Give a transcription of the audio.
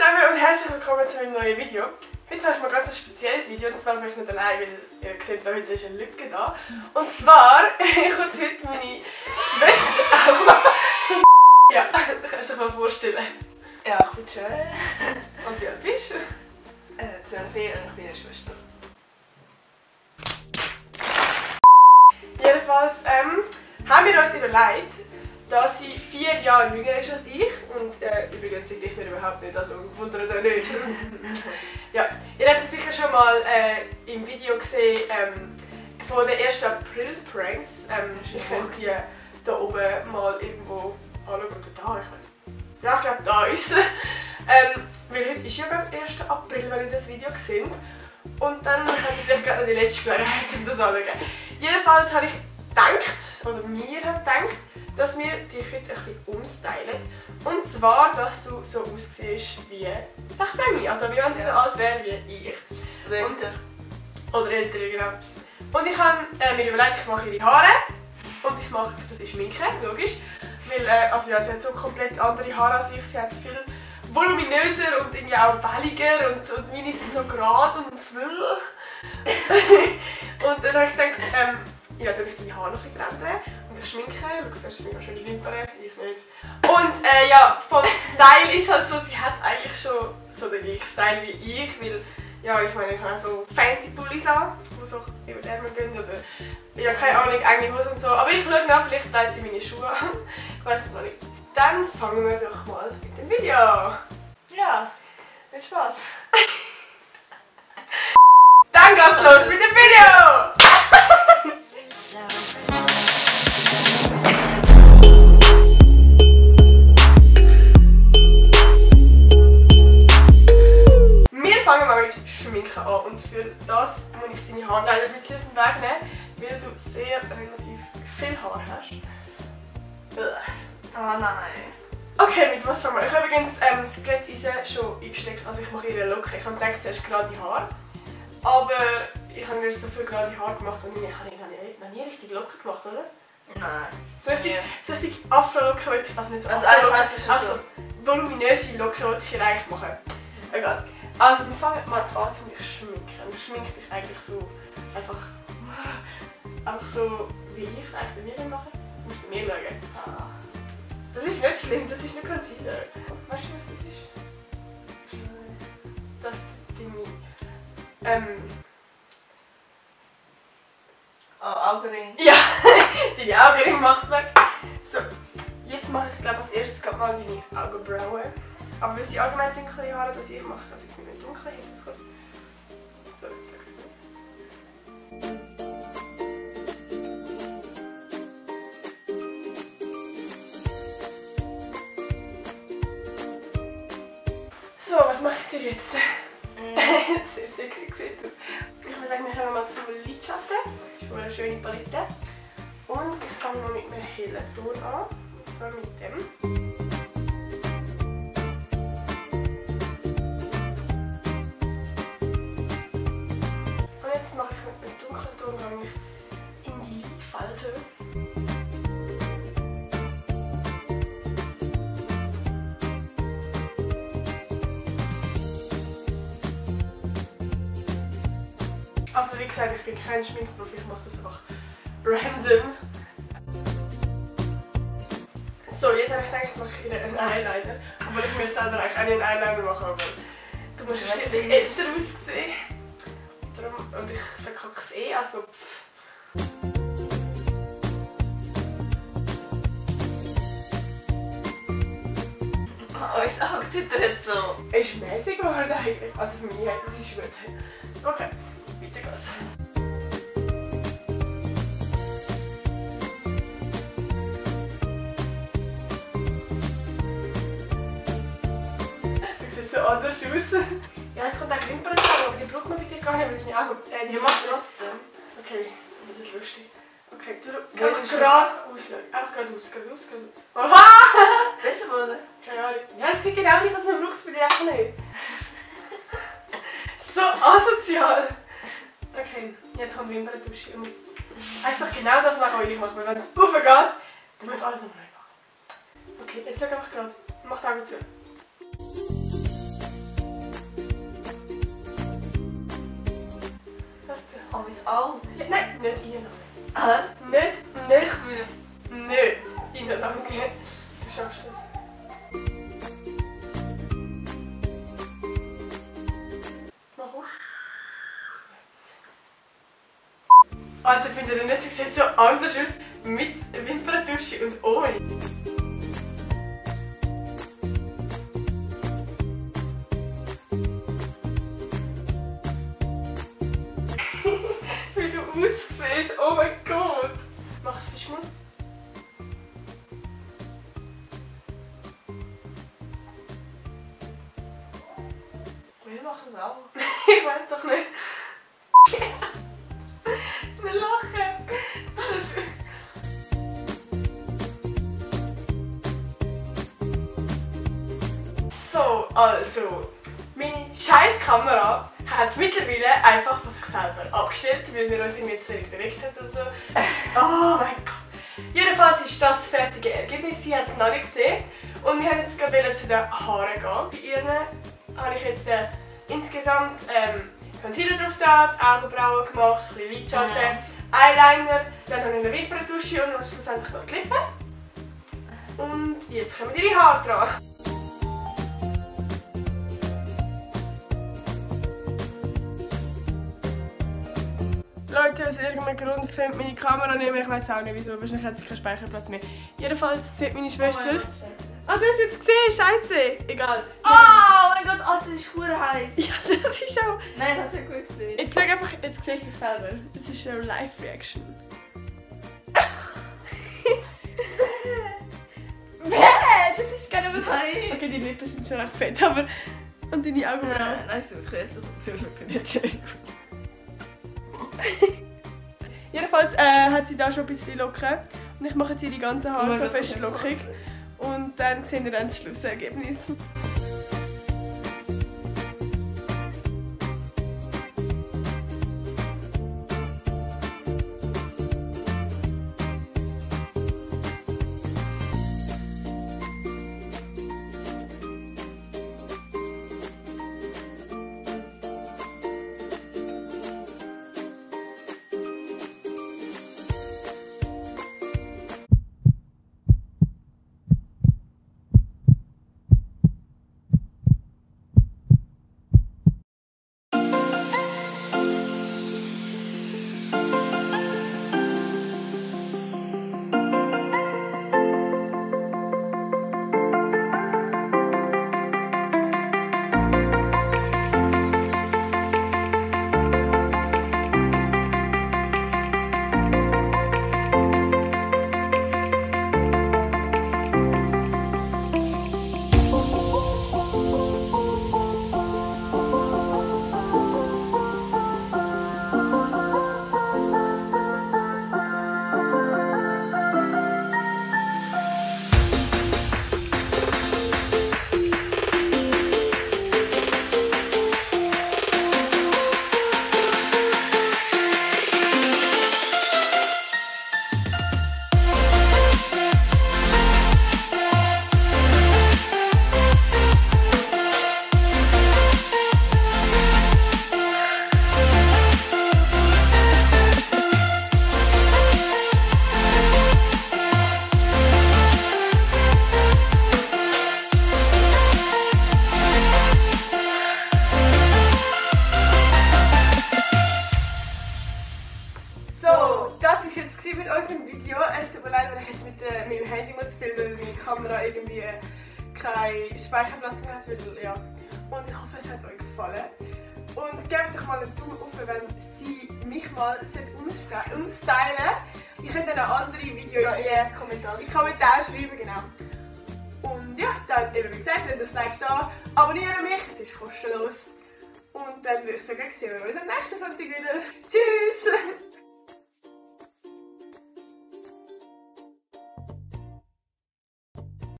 zusammen und herzlich willkommen zu einem neuen Video. Heute habe ich mal ganz ein spezielles Video und zwar bin ich nicht allein, weil ihr seht, da heute ist eine Lücke da. Und zwar kommt heute meine Schwester auch. Ja, du kannst dich mal vorstellen. Ja, gut schön. Und wie alt bist du? 12 und ich bin eine Schwester. Jedenfalls haben wir uns überlegt, dass sie 4 Jahre jünger ist als ich und übrigens sieht ich mir überhaupt nicht, also wundert euch nicht. Ja, ihr habt sie sicher schon mal im Video gesehen von den 1. April-Pranks. Ich könnte die da oben mal irgendwo anschauen oder da, ich glaube da ist sie. Weil heute ist ja gerade 1. April, wenn ihr das Video seht. Und dann habt ihr vielleicht gerade noch die letzte Gelegenheit, um das anzuschauen. Jedenfalls habe ich gedacht, oder wir haben gedacht, dass wir dich heute ein bisschen umstylen. Und zwar, dass du so aussiehst wie 16, also wie wenn sie so alt wäre wie ich. Oder älter. Oder älter, genau. Und ich habe mir überlegt, ich mache ihre Haare und ich mache, das ist Schminke, logisch. Weil, also ja, sie hat so komplett andere Haare als ich, sie hat viel voluminöser und irgendwie auch welliger und meine sind so gerade und voll. Und dann habe ich gedacht, ja, dann ich deine Haare noch ein bisschen drehen und ich schminke. Schau, du hast mega schöne Wimpern, ich nicht. Und ja, vom Style ist halt so, sie hat eigentlich schon so den gleichen Style wie ich, weil ja, ich meine, ich habe so fancy Pullis an, die so über die Ärmel gehen oder ja, keine Ahnung, enge Hose und so. Aber ich schaue nach, vielleicht teilt sie meine Schuhe an. Ich weiß es noch nicht. Dann fangen wir doch mal mit dem Video. Ja, viel Spaß. Dann geht's los mit dem Video! Wir fangen mal mit Schminken an und für das muss ich deine Haare leider ein bisschen aus dem Weg nehmen, weil du sehr relativ viel Haar hast. Oh nein. Okay, mit was fangen wir? Ich habe übrigens das Glätteisen schon eingesteckt, also ich mache ihre Locke. Ich habe gedacht, zuerst gerade Haare, aber ich habe mir so viel gerade Haare gemacht und ich habe noch nie richtig Locke gemacht, oder? Nein. So richtig Afro-Locke wollte ich, also nicht so also Afro-Locke, also voluminöse Locke wollte ich ihr eigentlich machen. Egal. Also wir fangen mal an zu mich schminken. Ich schminke dich eigentlich so einfach so, wie ich es eigentlich bei mir mache. Du musst mir schauen. Ah. Das ist nicht schlimm, das ist nur Concealer. Weißt du, was das ist? Das deine Augenring. Ja, deine Augenring macht es weg. So, jetzt mache ich glaube als erstes gerade mal deine Augenbrauen. Aber weil sie allgemein dunkle Haare, dass ich mache, das jetzt nicht mehr dunkel, ich das kurz. So, jetzt sag's mir. So, was mache ich dir jetzt? Sehr sexy gesehen. Ich würde sagen, wir kommen mal zum Lidschatten. Das ist eine schöne Palette. Und ich fange mal mit einem hellen Ton an. Und zwar mit dem. Und jetzt mache ich mit einem dunklen Ton eigentlich in die Lidfalte. Also wie gesagt, ich bin kein Schminkprofi, ich mache das einfach random. So, jetzt habe ich gedacht, ich mache ihr einen Eyeliner. Aber ich will selber eigentlich einen Eyeliner machen, aber du musst ein bisschen älter aussehen. Und ich verkacke es eh, also pff. Unser Auge zittert so. Ist mäßig geworden eigentlich. Also für mich, das ist gut. Okay, weiter geht's. Du siehst so anders aus. Ja, jetzt kommt auch Wimpern zusammen, aber die braucht man bei dir gar nicht, weil deine Augen... Die macht trotzdem. Okay, das ist lustig. Okay, du Wo kannst ist gerade auslösen. Einfach geradeaus. Aha! Besser wurde? Keine Ahnung. Ja, es geht genau nicht, was man braucht, es bei dir einfach nicht. So asozial! Okay, jetzt kommt Wimperntusche. Ich muss einfach genau das machen, was ich mache. Weil wenn es raufgeht, dann muss ich alles nochmal machen. Okay, jetzt sag einfach gerade. Mach die Augen zu. alt. Ja, nein, nicht reinlangen. Was? Nicht reinlangen. Du schaffst das. Mach auf. Alter, findet ihr nicht, sie sieht so anders aus mit Wimperntusche und ohne. Wie du aussiehst, oh mein Gott! Machst du Fischmund? Wieso machst du das auch? Ich weiß doch nicht. Wir lachen. Das ist... So, also. Meine scheiß Kamera hat mittlerweile einfach von sich selber abgestellt, weil wir uns irgendwie zu wenig bewegt haben oder so. Oh mein Gott. Jedenfalls ist das fertige Ergebnis. Sie hat es noch nicht gesehen. Und wir haben jetzt gerade zu den Haaren gehen. Bei ihr habe ich jetzt insgesamt Concealer drauf da, Augenbrauen gemacht, ein bisschen Lidschatten, Eyeliner, dann habe ich eine Wimperntusche und schlussendlich noch die Lippen. Und jetzt kommen ihre Haare dran. Leute, aus irgendeinem Grund filmt meine Kamera nicht mehr. Ich weiß auch nicht wieso. Wahrscheinlich hat sie keinen Speicherplatz mehr. Jedenfalls sieht meine Schwester. Ah, du hast jetzt gesehen, scheiße. Egal. Oh mein Gott, Alter, das ist verdammt heiß. Ja, das ist auch. Nein, das hat gut gesehen. Jetzt schau einfach, jetzt siehst du dich selber. Das ist eine Live-Reaction. Das ist gar nicht mehr so. Okay, die Lippen sind schon recht fett, aber. Und deine Augenbrauen. Nein, so ich weiß doch, das sieht wirklich nicht schön aus. Jedenfalls hat sie da schon ein bisschen Locken. Und ich mache jetzt ihre ganzen Haare so fest lockig. Und dann sehen wir dann das Schlussergebnis. mit unserem Video. Es tut mir leid, wenn ich jetzt mit meinem Handy muss filmen, weil meine Kamera irgendwie keinen Speicherplatz mehr hat. Weil, ja. Und ich hoffe, es hat euch gefallen. Und gebt doch mal einen Daumen auf, wenn sie mich mal umstylen. Ihr könnt dann auch andere Videos in die Kommentare schreiben. Genau. Und ja, dann eben wie gesagt, lasst das Like da, abonniert mich, es ist kostenlos. Und dann würde ich sagen, sehen wir uns am nächsten Sonntag wieder. Tschüss!